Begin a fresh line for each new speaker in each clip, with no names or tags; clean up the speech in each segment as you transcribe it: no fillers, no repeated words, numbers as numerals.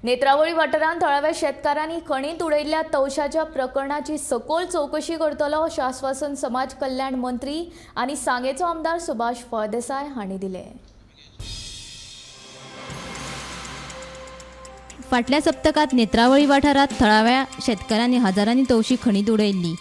नेत्रावळी वाठारांत थळाव्या शेतकारांनी खणींत उडयल्ल्या तवशाच्या प्रकरणाची सखोल चवकशी करतलो अशें आस्वासन समाज कल्याण मंत्री आनी सांगेचो आमदार सुभाष फळदेसाय हांणी दिलें.
फाटल्या सप्तकांत नेत्रावळी वाठारांत थळाव्या शेतकारांनी हजारांनी तवशी खणीत उडयल्ली.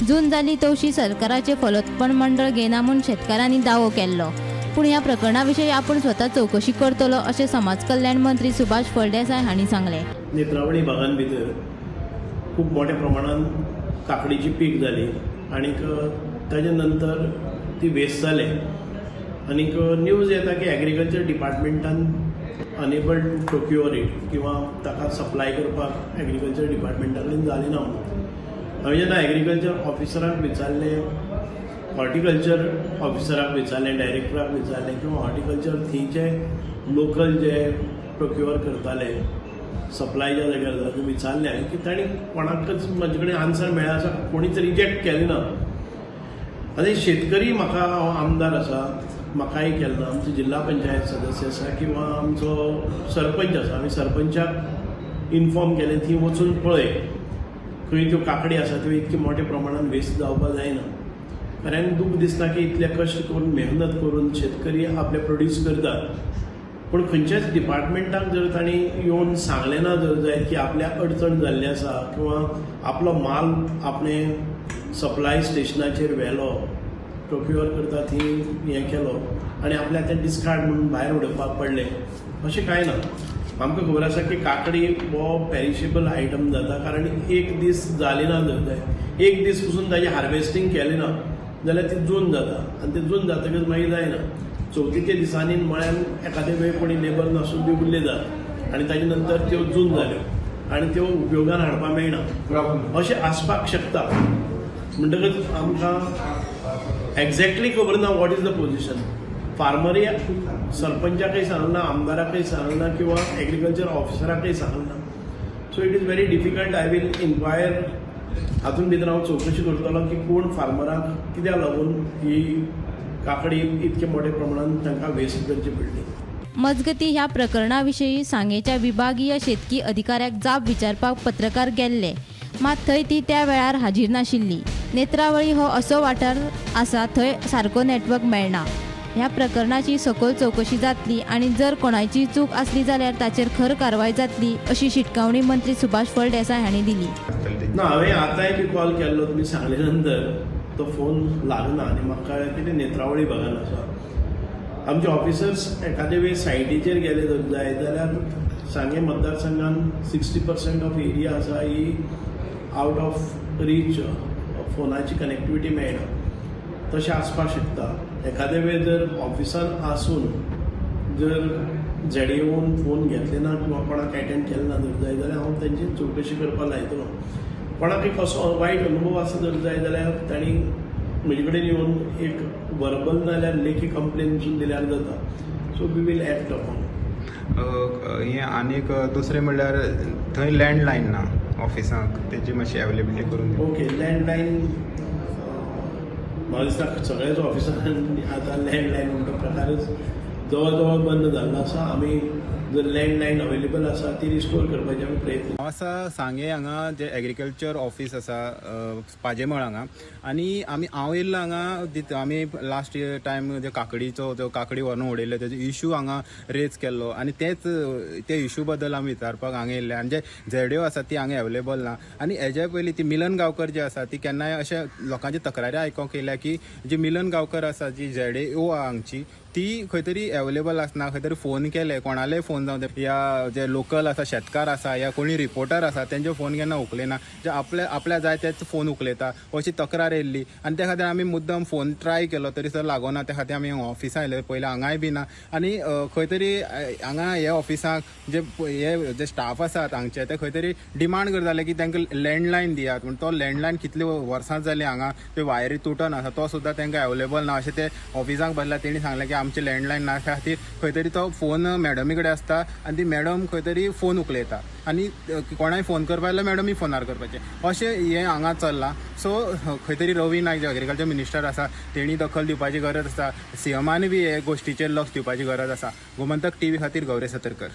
जून जाली तवशी सरकाराचे फलोत्पन्न मंडळ घेना म्हूण शेतकारांनी दावो केल्लो. पूण ह्या प्रकरणा विशीं आपूण स्वता चवकशी करतलो अशें समाज कल्याण मंत्री सुभाष फळदेसाय हांणी सांगलें.
नेत्रावळी भागान भितर खूब मोठ्या प्रमाणान काकडीची पीक जाली आनीक ताजे नंतर ती वेस्ट जाले आनीक न्यूज येता की एग्रीकल्चर डिपार्टमेंटान अनेबल टू प्रोक्युअर it किंवा ताका सप्लाय करपाक एग्रीकल्चर डिपार्टमेंटा कडेन जालें ना म्हणून. हांवें जेन्ना एग्रीकल्चर ऑफिसराक विचारलें, हॉर्टिकल्चर ऑफिसराक विचारलें, डायरेक्टराक विचारलें किंवा हॉर्टिकल्चर थंयचे लोकल जे प्रोक्युअर करताले, सप्लाय ज्या जाग्यार जाता ते विचारलें हांवें की तांणी कोणाकच म्हजे कडेन आन्सर मेळ्ळा आसा, कोणीच रिजेक्ट केलें ना. आनी शेतकरी म्हाका, हांव आमदार आसा, म्हाकाय केलें ना. आमचो जिल्हा पंचायत सदस्य आसा किंवा आमचो सरपंच आसा, आमी सरपंचाक इनफॉर्म केलें, थंय वचून पळय खंय त्यो काकडी आसा, त्यो इतके मोठ्या प्रमाणान वेस्ट जावपाक जायना. खऱ्यांनी दूख दिसता की इतले कश्ट करून, मेहनत करून शेतकरी आपले प्रोड्यूस करतात, पूण खंयच्याच डिपार्टमेंटाक जर तांणी येवन सांगलें ना जर जायत की आपल्याक अडचण जाल्ली आसा किंवा आपलो माल आपणें सप्लाय स्टेशनाचेर व्हेलो, प्रोक्युअर करता थंय हें केलो आनी आपल्याक तें डिस्कार्ड म्हणून भायर उडोवपाक पडलें, अशें कांय ना. आमकां खबर आसा की काकडी हो पेरिशेबल आयटम जाता, कारण एक दीस जाली ना जर जाय, एक दीस पसून ताजें हार्वेस्टींग केलें ना जाल्यार ती जून जाता आनी ती जून जातकच मागीर जायना. चवथीच्या दिसांनी मळ्यान एखादे वेळ कोणी लेबर नासून त्यो उरले जात आनी ताजे नंतर त्यो जून जाल्यो आनी त्यो उपयोगान हाडपाक मेळना अशें आसपाक शकता. म्हणटकच आमकां एग्जॅक्टली खबर ना what is the position. फार्मरय सरपंचाकय सांगना, आमदाराकय सांगना किंवा एग्रीकल्चर ऑफिसराकय सांगना. So it is very difficult. I will inquire. हातून भितर हांव चवकशी करतलो की कोण फार्मराक कित्याक लागून ही काकडी इतके मोठ्या प्रमाणान तांकां वेस्ट करची पडली.
मजगती, ह्या प्रकरणा विशीं सांगेच्या विभागीय शेतकी अधिकाऱ्याक जाप विचारपाक पत्रकार गेल्ले, मात थंय ती त्या वेळार हाजीर नाशिल्ली. नेत्रावळी हो असो वाठार आसा, थंय सारको नेटवर्क मेळना. ह्या प्रकरणाची सखोल चवकशी जातली आनी जर कोणायची चूक आसली जाल्यार ताचेर खर कारवाय जातली, अशी शिटकावणी मंत्री सुभाष फळदेसाय हांणी दिली.
ना, हांवें आतांय बी कॉल केल्लो, तुमी सांगले नंतर तो फोन लागना आनी म्हाका कळ्ळें की ते नेत्रावळी भागान आसा. आमचे ऑफिसर्स एखादे वेळ सायटीचेर गेले जर जाय जाल्यार सांगें मतदारसंघान 60% ऑफ एरिया आसा ही आवट ऑफ रीच, फोनाची कनेक्टिविटी मेळना. तशें आसपाक शकता. एखादे वेळ जर ऑफिसान आसून जर झेडएओन फोन घेतले ना किंवा कोणाक एटेंड केलें ना जर जाय जाल्यार हांव तेंची चवकशी करपाक लायतलो. कोणाकय कसो वायट अनुभव आसा जर जाय जाल्यार तांणी म्हजे कडेन येवन एक वर्बल नाजाल्यार लेखी कंप्लेन पसून दिल्यार जाता. So we will act upon.
हें आनीक दुसरें म्हणल्यार थंय लँडलायन ना ऑफिसाक, तेजी मातशी एवेलेबिलिटी करून दिवं.
ओके, लँडलायन, म्हाका दिसता सगळ्याच ऑफिसांनी आतां लँडलायन म्हणटा प्रकारच जवळ जवळ बंद जाल्लो आसा. आमी जर लँडलायन अवेलेबल आसा ती रिस्टोर करपाचे आमी प्रयत्न
हांव आसा सांगे हांगा जे एग्रीकल्चर ऑफीस आसा, पाजेमळ हांगा. आनी आमी हांव येयल्लो हांगा आमी लास्ट इयर टायम जे काकडीचो त्यो काकडी व्हरून उडयल्ले, तेजो इशू हांगा रेज केल्लो आनी तेच ते इशू बद्दल आमी विचारपाक हांगा येयल्ले. आनी जे झेड्यो आसा ती हांगा एवेलेबल ना. आनी हेज्या पयलीं ती मिलन गांवकर जी आसा, ती केन्नाय अशें लोकांची तक्रारी आयकोंक येयल्या की जी मिलन गांवकर आसा, जी झेडे ओ हांगची, ती खंय तरी एवेलेबल आसना. खंय तरी फोन केले, कोणालेय फोन जावं ते या जे लोकल आसा, शेतकार आसा या कोणी रिपोर्टर आसा, तेंचे फोन केन्ना उखलिना. जे आपल्या आपल्या जाय तेच फोन उखलयता अशी तक्रार येयल्ली आनी त्या खातीर आमी मुद्दम फोन ट्राय केलो तरी सर लागोना. त्या खातीर आमी ऑफिसान आयले, पयलें हांगाय बी ना. आनी खंय तरी हांगा हे ऑफिसाक जे हे जे स्टाफ आसात हांगचे, ते खंय तरी डिमांड करताले की तांकां लँडलायन दियात म्हण. तो लँडलायन कितले वर्सां जालीं हांगा त्यो वायरी तुटन आसा, तो सुद्दां तांकां एवेलेबल ना अशें ते ऑफिसाक बसला. तेणी सांगलें की आमचें लँडलायन ना. त्या खातीर खंय तरी तो फोन मॅडमी कडेन आसता आनी ती मॅडम खंय तरी फोन उखलयता आनी कोणाय फोन करपा जाल्यार मॅडमी फोनार करपाचें, अशें हें हांगा चल्लां. सो खंय तरी रवी नायक जे एग्रीकल्चर मिनिस्टर आसा, तेणी दखल दिवपाची गरज आसा. सीएमानय बी हे गोश्टीचेर लक्ष दिवपाची गरज आसा. गोमंतक टीव्ही खातीर गौरी सतरकर.